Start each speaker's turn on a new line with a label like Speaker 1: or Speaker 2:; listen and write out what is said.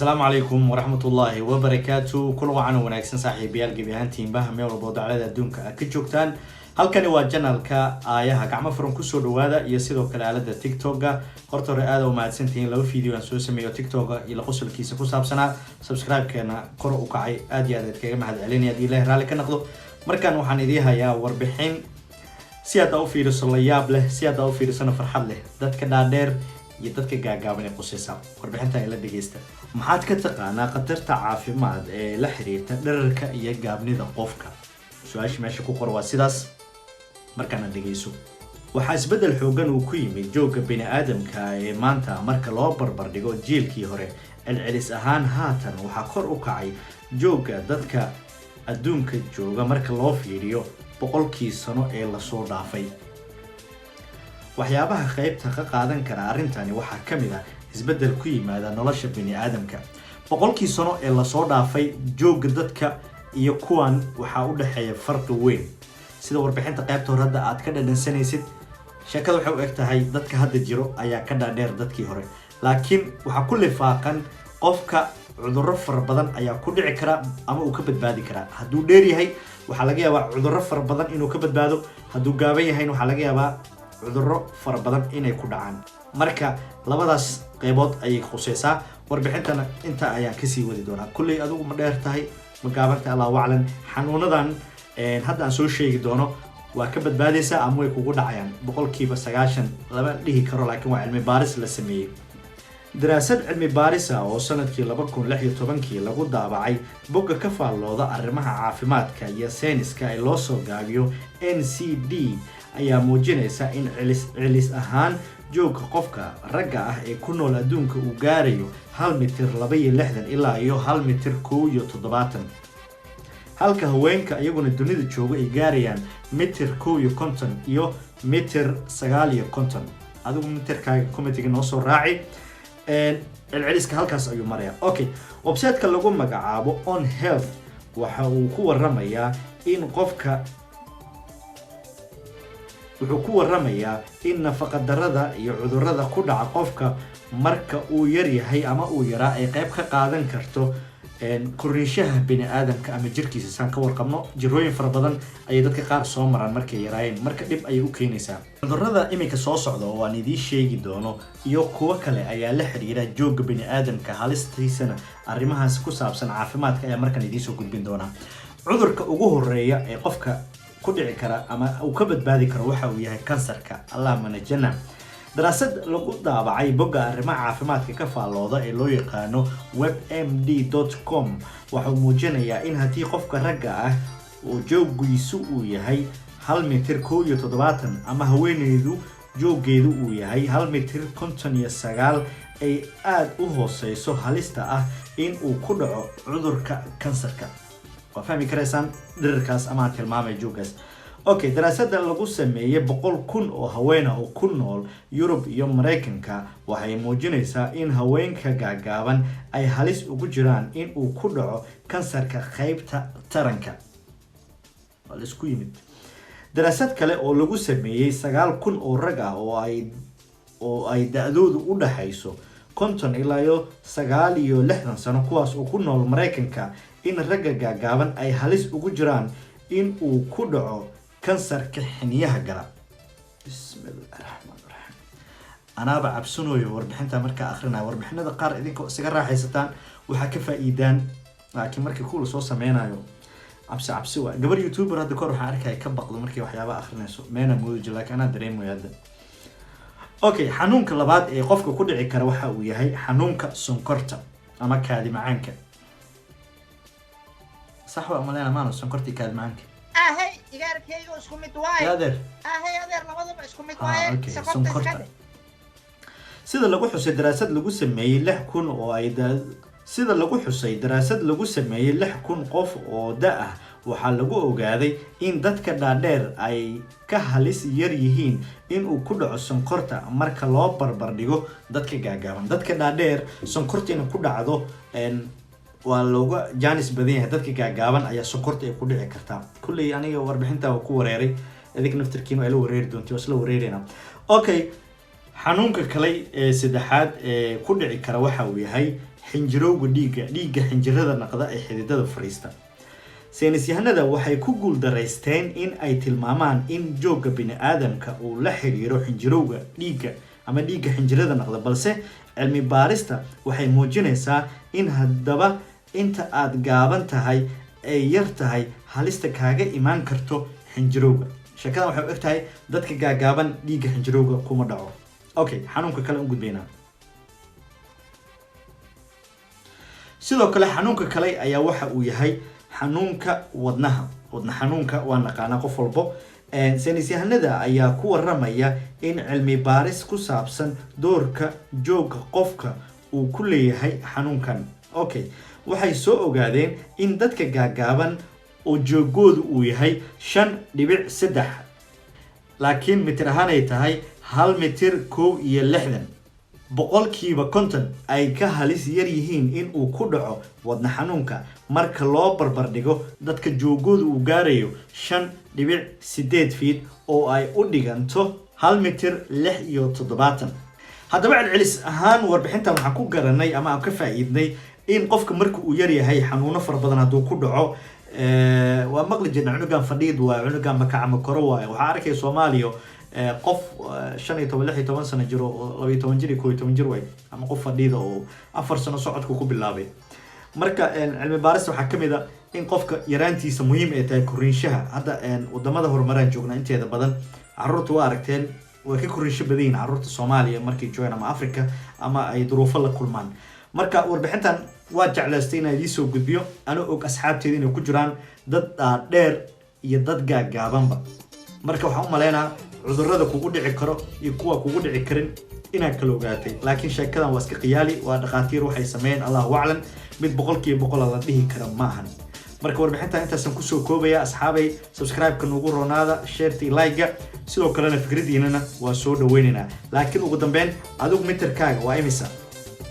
Speaker 1: Asalaamu calaykum waraxmatullaahi wabarakaatu. Kula wacan oo wanaagsan, saaxiibayaal, gebi ahaantiinba meel walba oo daclada adduunka aad ka joogtaan. Halkani waa channelka Aayaha. Gacmo furan kusoo dhawaada iyo sidoo kale aalada TikToka. Horta hore aada u mahadsantihiin. Laba video aan soo sameeyo TikToka iyo la qosolkiisa ku saabsanaa, subscribe-keena kor u kacay. Aad iyo aad aad kaga mahad celinaya haddii Ilaahay raalli ka noqdo. Markan waxaan idiin hayaa warbixin si aad u fiiriso la yaab leh, si aad u fiirisona farxad leh, dadka dhaadheer iyo dadka gaagaaban ee qusaysa. Warbixintan ila dhegeysta. Maxaad ka taqaanaa khatarta caafimaad ee la xiriirta dherarka iyo gaabnida qofka? Su-aasha meesha ku qor waa sidaas. Markaana dhegeyso. Waxaa isbeddel xoogan uu ku yimid joogga bini-aadamka ee maanta marka loo barbardhigo jiilkii hore. Celcelis ahaan haatan waxaa kor u kacay joogga dadka adduunka jooga marka loo fiiriyo 100kii sano ee lasoo dhaafay. Waxyaabaha qaybta ka qaadan kara arrintani waxaa ka mid ah isbeddel ku yimaada nolosha bini-aadamka. 100kii sano ee lasoo dhaafay joogga dadka iyo kuwan waxaa u dhexeeya farqi weyn. Sida warbixinta qaybta hore hadda aad ka dhadhansanaysid, sheekada waxay u eg tahay dadka hadda jiro ayaa ka dhaadheer dadkii hore, laakiin waxaa ku lifaaqan qofka cudurro fara badan ayaa ku dhici kara ama uu ka badbaadi karaa. Hadduu dheer yahay, waxaa laga yaabaa cudurro fara badan inuu ka badbaado. Hadduu gaaban yahayna, waxaa laga yaabaa cudurro fara badan inay ku dhacaan. Marka labadaas qeybood ayay khuseysaa warbixintana. Inta ayaan kasii wadi doonaa. Kulley adigu ma dheer tahay, ma gaabantay, Allahu aclam. Xanuunadan hadda aan soo sheegi doono waa ka badbaadaysaa ama way kugu dhacayaan 90% lama dhihi karo, laakiin waa cilmi baaris la sameeyey. Daraasad cilmi baarisa oo sanadkii 2016kii lagu daabacay bogga ka faallooda arrimaha caafimaadka iyo sayniska ee loo soo gaabiyo NCD ayaa muujinaysa in celis celis ahaan joogga qofka ragga ah ee ku nool adduunka uu gaarayo 1.62 mitir ilaa iyo 1.71 mitir, halka haweenka iyaguna dunida jooga ay gaarayaan 1.51 mitir iyo 1.59 mitir. Adigu mitirkaaga commentiga noo soo raaci. Celceliska halkaas ayuu maraya. Okay, website-ka lagu magacaabo On Health waxa uu ku waramayaa in qofka, wuxuu ku waramayaa in nafaqadarrada iyo cudurrada ku dhaca qofka marka uu yar yahay ama uu yaraa ay qayb ka qaadan karto korriinshaha bini aadamka ama jirkiisa. Saan ka warqabno, jirooyin fara badan ayay dadka qaar soo maraan markay yaraayeen. Marka dhib ayay u keenaysaa. Cudurrada iminka soo socda oo aan idiin sheegi doono iyo kuwo kale ayaa la xiriira joogga bini aadamka halistiisana. Arrimahaas ku saabsan caafimaadka ayaa markan idiin soo gudbin doonaa. Cudurka ugu horeeya ee qofka ku dhici kara ama uu ka badbaadi karo waxa uu yahay kansarka. Allah manajana. Daraasad lagu daabacay bogga arrimaha caafimaadka ka faallooda ee loo yaqaano webmd.com waxauu muujinayaa in haddii qofka ragga ah oo jooggiisu uu yahay 1.71 mitir ama haweeneydu jooggeedu uu yahay 1.59 mitir ay aada u hooseyso halista ah in uu ku dhaco cudurka kansarka. Waa fahmi karaysaan dhirirkaas ama aan tilmaamay jooggaas. Okay, daraasada lagu sameeyey 100,000 oo haweena oo ku nool Yurub iyo Mareykanka waxay muujinaysaa in haweenka gaagaaban ay halis ugu jiraan in uu ku dhaco kansarka qeybta taranka. Waa la isku yimid. Daraasad kale oo lagu sameeyey 9,000 oo rag ah oo ay da-doodu u dhaxayso 50 ilaa iyo 69 sano, kuwaas oo ku nool Mareykanka, in ragga gaagaaban ay halis ugu jiraan in uu ku dhaco kansarka xiniyaha gala. Bismillahi raxmaan raxiim. Anaaba cabsanayo warbixinta markaa akrinaya. Warbixinada qaar idinkoo isaga raaxaysataan, waxaa ka faa-iidaan, laakiin markii kuwa lasoo sameynayo cabsi cabsi waa. Gabar YouTuber hadda kahor waxaan arkaya ka baqdo markay waxyaaba akrinayso. Meena moodi, laakiin anaa dareemayo hadda. Okay, xanuunka labaad ee qofka ku dhici kara waxa uu yahay xanuunka sonkorta ama kaadi macaanka. Sax waa umaleyna maano sonkorta iyo kaadi macaanka.
Speaker 2: Ahay, igaarkayga, isku mid waaye.
Speaker 1: Ya adeer.
Speaker 2: Ahay adeer, labadaba isku mid
Speaker 1: Ah,
Speaker 2: waaye.
Speaker 1: okay,
Speaker 2: sonkorta
Speaker 1: sonkorta.
Speaker 2: iska dheh.
Speaker 1: Sida lagu xusay daraasad lagu sameeyey 6,000 oo ay sida lagu xusay daraasad lagu sameeyey 6,000 qof oo da ah, waxaa lagu ogaaday in dadka dhaadheer ay ka halis yar yihiin in uu ku dhaco sonkorta marka loo barbar dhigo dadka gaagaaban. Dadka dhaadheer sonkorta inay ku dhacdo waa looga jaanis badan yahay. Dadka gaagaaban ayaa sonkorta ay ku dhici kartaa. Kulley aniga warbixinta waa ku wareeray, idinka naftirkiina waa ila wareeri doonti, waa isla wareerayna. Okay, xanuunka kale ee saddexaad ee ku dhici kara waxa uu yahay Xinjirowga dhiigga, dhiigga xinjirada naqda ee xididada fariista. Saynisyahanada waxay ku guuldaraysteen in ay tilmaamaan in joogga bini-aadamka uu la xiriiro xinjirowga dhiigga ama dhiigga xinjirada naqda, balse cilmi baarista waxay muujinaysaa in haddaba inta aad gaaban tahay ay yar tahay halista kaaga imaan karto xinjirowga. Sheekadan waxay u eg tahay dadka gaagaaban dhiigga xinjirowga kuma dhaco. Okay, xanuunka kale u gudbaynaa. Sidoo kale xanuunka kale ayaa waxa uu yahay xanuunka wadnaha. Wadna xanuunka waa naqaanaa qof walbo. Saynisyahanada ayaa ku waramaya in cilmi baaris ku saabsan doorka joogga qofka uu ku leeyahay xanuunkan. Okay, waxay soo ogaadeen in dadka gaagaaban oo joogoodu uu yahay 5.3, laakiin mitir ahaan ay tahay 1 mitir 61, 50% ay ka halis yar yihiin in uu ku dhaco wadna xanuunka marka loo barbardhigo dadka joogoodu uu gaarayo 5.8 fiit, oo ay u dhiganto 1 mitir 76. Haddaba celcelis ahaan warbixintan waxaan ku garanay ama aan ka faa'iidnay in qofka marka uu yaryahay xanuuno fara badan hadduu ku dhaco. Waa maqli jirna cunugan fadhiid waayo, cunugan makacama koro waayo. Waxaa arkaya Soomaaliya qof 15, 16 sano jiro oo 12 jir iyo 11 jir way, ama qof fadhiida oo 4 sano socodka ku bilaabay. Marka cilmi baarista waxaa kamid a in qofka yaraantiisa muhiim ay tahay koriinshaha. Hadda wadamada horumaraan joognaa, inteeda badan caruurta waa aragteen, way ka koriinsho badan yihiin caruurta Soomaaliya markay joogaan ama Africa ama ay duruufo la kulmaan. Marka warbixintan waa jeclaystay inaan idiin soo gudbiyo, anoo og asxaabteeda inay ku jiraan dad dhaadheer iyo dad gaagaabanba. Marka waxaan u maleynaa cudurrada kugu dhici karo iyo kuwa kugu dhici karin inaad kala ogaatay, laakiin sheekadan waa iska khiyaali, waa dhakhaatiir waxay sameeyeen, Allahu aclam. Mid 100% la dhihi kara ma ahan. Marka warbixintan intaasaan kusoo koobaya. Asxaabay, subscribe-ka nugu roonaada, share-ta, like-ga, sidoo kalena fikradiinana waa soo dhaweynaynaa. Laakiin ugu dambeyn, adigu mitirkaaga waa imisa?